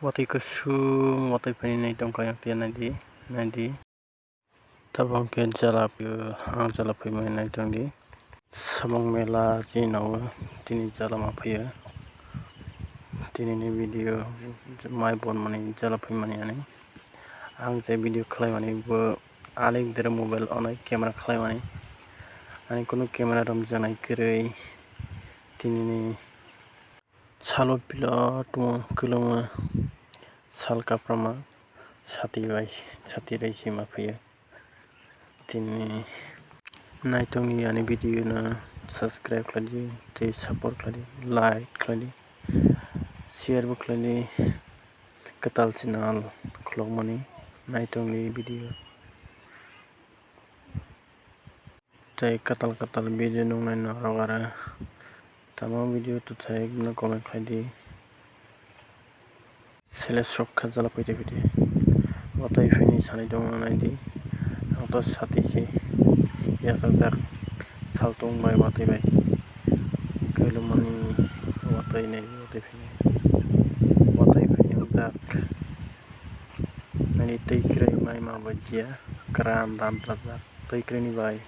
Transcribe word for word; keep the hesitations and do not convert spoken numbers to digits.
Watwi kusum watwi phainai tongkha yang tia naidi, naidi. Tabuk khe jala phaiyo, ang jala phaimani naitongdi. Samung mela chini nogo tini jala ma phaiyo. Tinini video mai bonmani jala phaimani ani. Ang je video khlaimani bo ani dere mobile onai camera khlaimani. Ani kunu camera romjaknai kwrwi tinini. Salo pilo tongo kwlwngma sal kaprama sati bai sati bai sima phaiyo. Tini naitongni ani video no subscribe khlaidi tei support khlaidi, like khlaidi, share bo khlaidi, kwtal channel khulokmani naitongni video. Tei kwtal kwtal video nuknai norok aro tamo video twthai no comment khlaidi. Sele sok kha jala phaidi phaidi. Watwi phini sanai tongma naidi. Ang to sati se yachakjak saltung bai watwi bai. Kwlwngmani watwi nai watwi phini. Watwi phini jak. Nini twi kwrwi mai ma bai ya kran dan rajak twi kwrwini bai.